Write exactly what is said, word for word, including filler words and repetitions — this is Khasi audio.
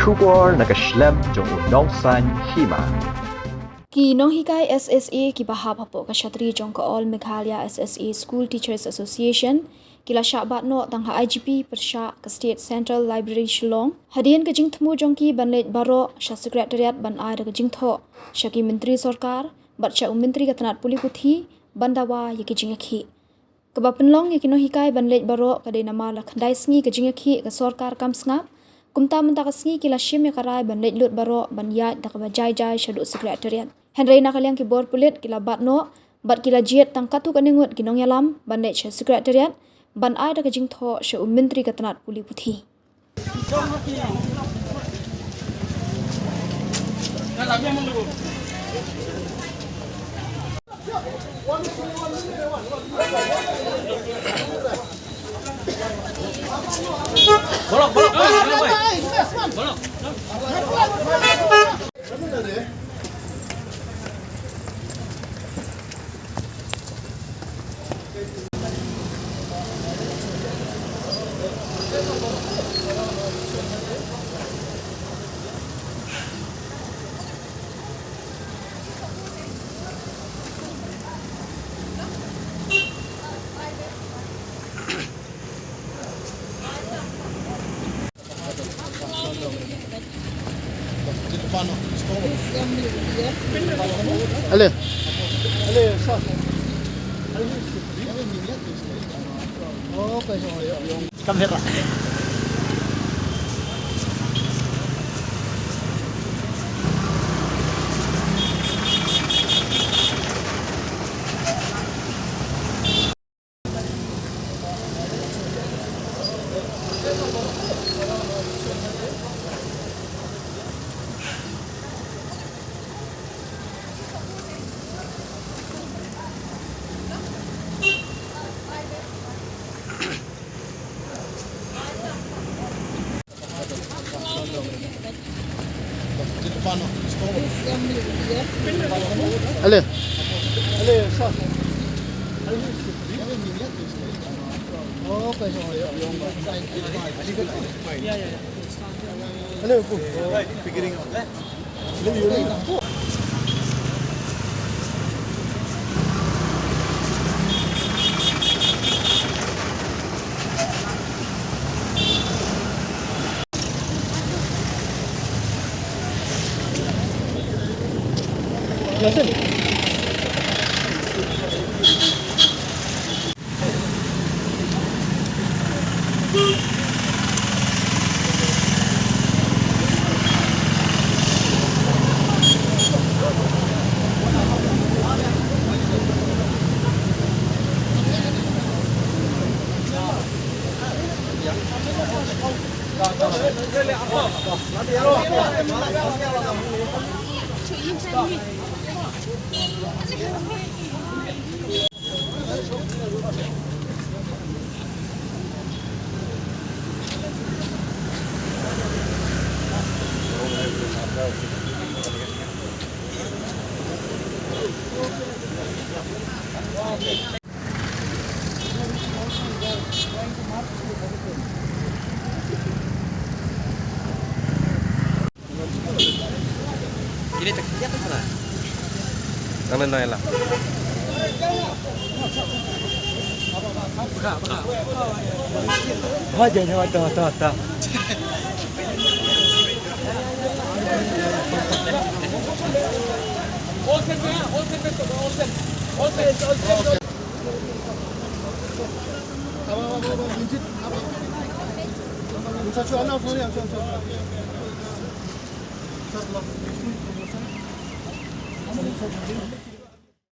Khubor na ka shlem jong u nongsaiñ hima. Ki nonghikai S S A kiba hap hapoh ka shatri jong ka All Meghalaya S S A School Teachers Association ki la shah bat noh tang ha I G P pyrshah ka State Central Library Shillong hadien ka jingthmu jong ki ban leit baroh sha Secretariat ban ai da ka jingthoh sha ki myntri sorkar bad sha u myntri ka tnat pule puthi ban dawa ïa ki jingïakhih. Kaba pynlong ïa ki nonghikai ban leit baroh ka dei namar la khyndai sngi ka jingïakhih ka sorkar kam sngap. Kumta mynta ka sngi ki la shim ïa ka rai ban leit lut baroh ban ïaid da kaba jai jai shaduh Secretariat. Hynrei na ka liang ki bor pulit ki la bat noh bad ki la jied tang katto katne ngut ki nongïalam ban leit sha Secretariat ban ai da ka jingthoh sha u myntri ka tnat pule puthi. Ale. Ale, sir. Kamera. Ale. Ale, sir. Ale, bu. Kini tak kiat tak sana. Tangan naik lah. Wajah nyawa dah, dah, dah.